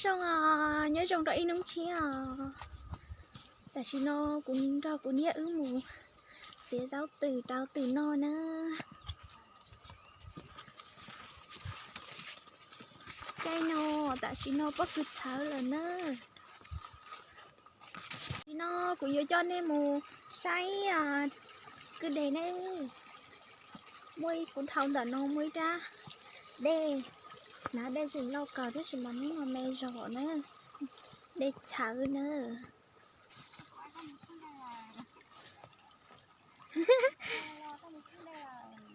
Zoo os, nyob zoo rau ib hnub tshiab os. Tam sim no kuv nrog kuv niam wb mus txiav zaub twm rau twm noj na. Caij no, tam sim no pob kws txhawv lawm na. Tam sim no kuv yuav coj nej mus saib kwj deg ne. Muaj ib, kuv dhau ntawm no muaj ib rab dej, hnav dej tsis loj kawg tab sis mas hnub no me zog na, dej txhawv na.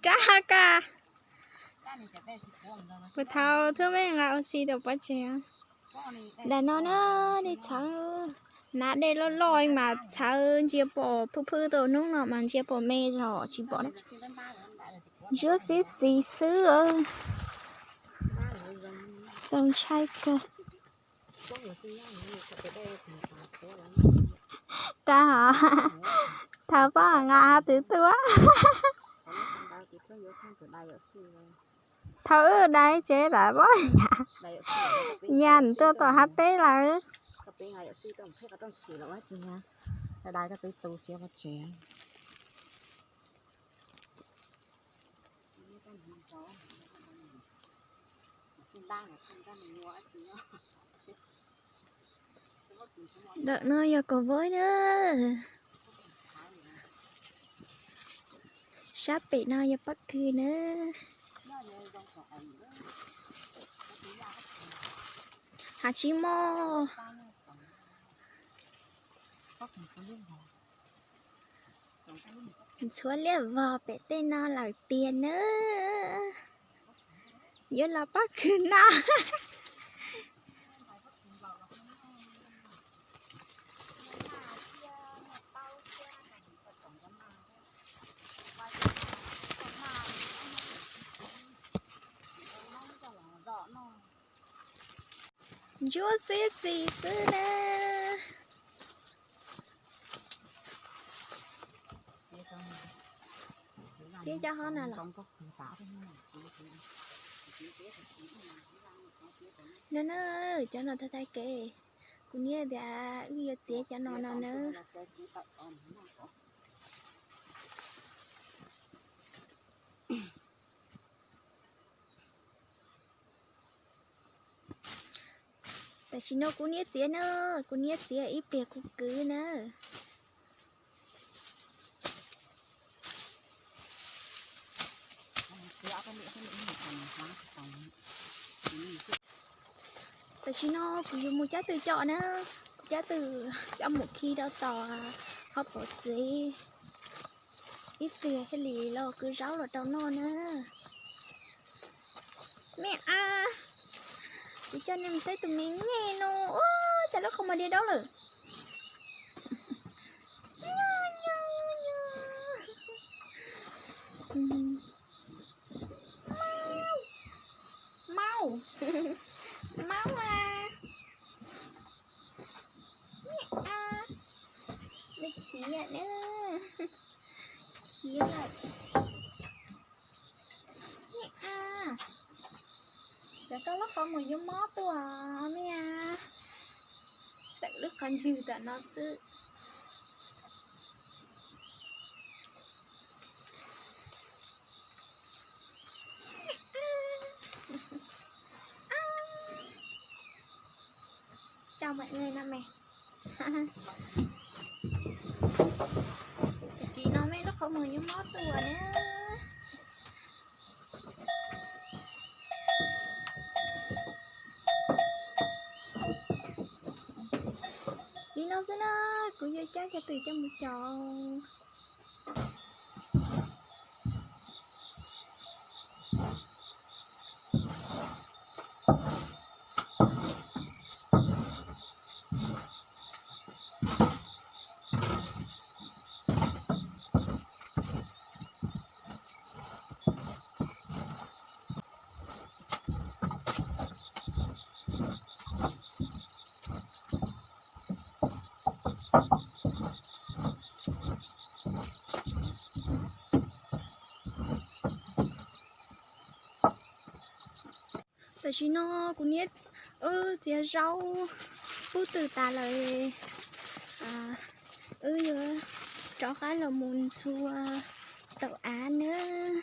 Rab ka, kuv thau thwb mej nqa ua si tom pov tseg. Nram no na, dej txhawv, hnav dej loj loj mas txhawv ntsia pom phwj phwj tau, hnub no mas ntsia pom me zog tsis pom dab tsi. Ntsuab xib xis xwb. Txaus ntshai kawg. Rab, thau pob nqa twv tuaj. Thau wb dai tsev tas pob ya, ya tuaj tom hab teb lawm. Ntawm no yog kaum voj na. Sab pem no yog pob kws na. Hav tsib moj. Ntxhuav liab vog pem tej no lawm tiag na. Yuav los pob kws no. Ntsuab xib xis xwb na. Txiav cov hov na los. No na, cov no tag tag kev. Kuv niam tias wb yuav txiav cov no no na. Tam sim no kuv niam txiav na, kuv niam txiav ib pliag kuv kwv na. Tam sim no kuv yuav mus cab tw coj na, kuv cab tw coj mus khi rau tom qhov pov txev ib pliag thiaj li los kwv zaub los rau noj na. Me a, kuv coj nej mus saib tus me nyuam no, ua cas lub qhov muag diav daub lawm. Maub, maub a, me a, nws khiav na, khiav lawm. Me a, cov koj lub qhov muag yuav mob tuaj me a, tawm lub qhov ntswg tam no xwb. Chào mọi người na me. Tag kis no mej lub qhov muag yuav mob tuaj na. Li no xwb na, kuv yuav cab cov twm coj mus cov. Tam sim no kuv niam Wb txiav zaub pub twm tas lawm, wb yuav rov qab los mus ntxhua taum av nawb.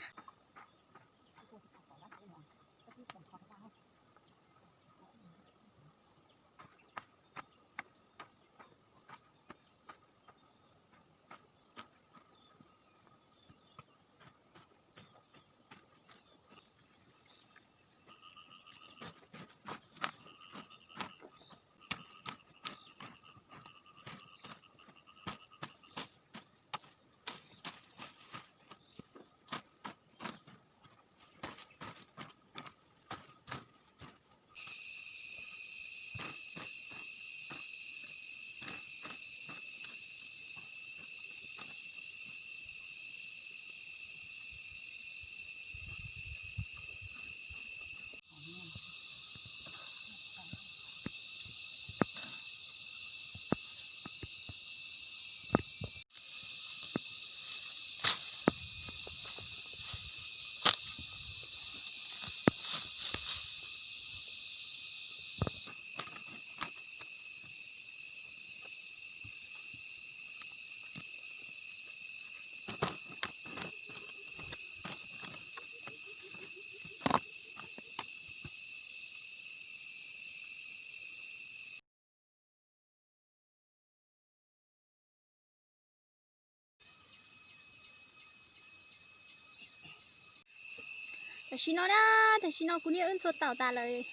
Tam sim no na, tam sim no kuv niam wb ntxhua taum tas lawm,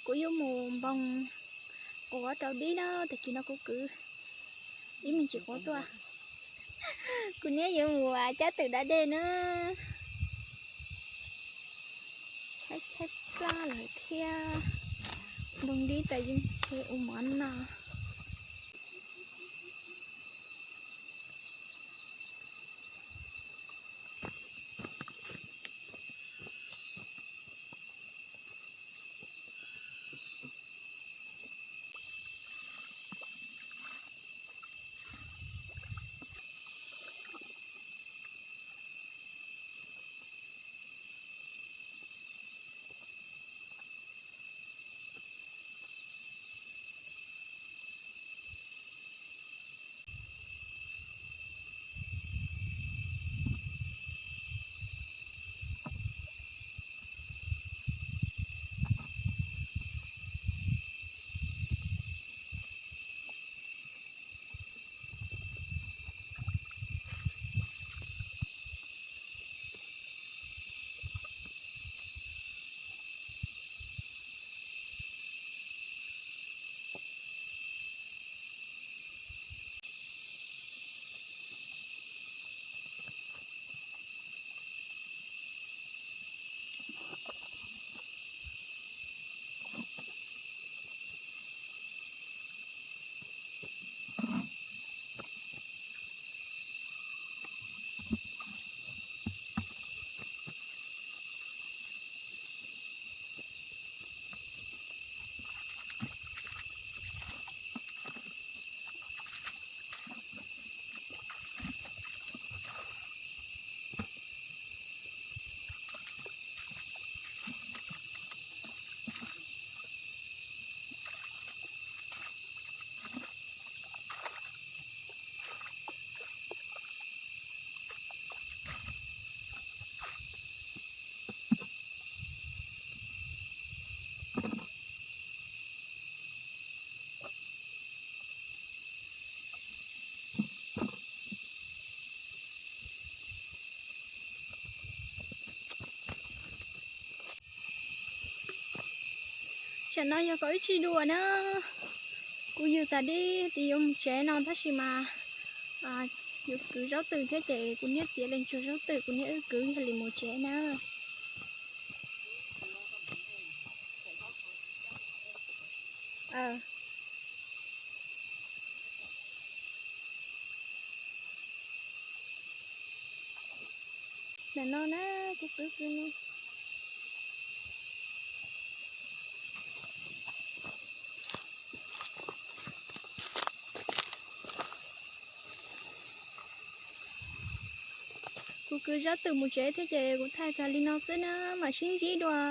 kuv yuav mus npog quav rau dib na, tag kis no kuv kwv ib me ntsis quav tuaj. Kuv niam yuav mus cab twm da dej na. Tshaib tshaib plab lawm thiab, npog dib tas yeej tsis ua mov noj. Tam no yog kaum ib tsig dua na, kuv yws tas dib tias yuav mus tsev no tab sis mas yuav kwv zaub twm thiab ces kuv niam txiav lees tsuag zaub twm, kuv niam wb kwv yog li mus tsev na. Ntawm no na, kuv kwv kwv no. Kuv kwv zaub twm mus tsev thiab ces kuv thaij txog li no xwb na, mam sib ntsib dua.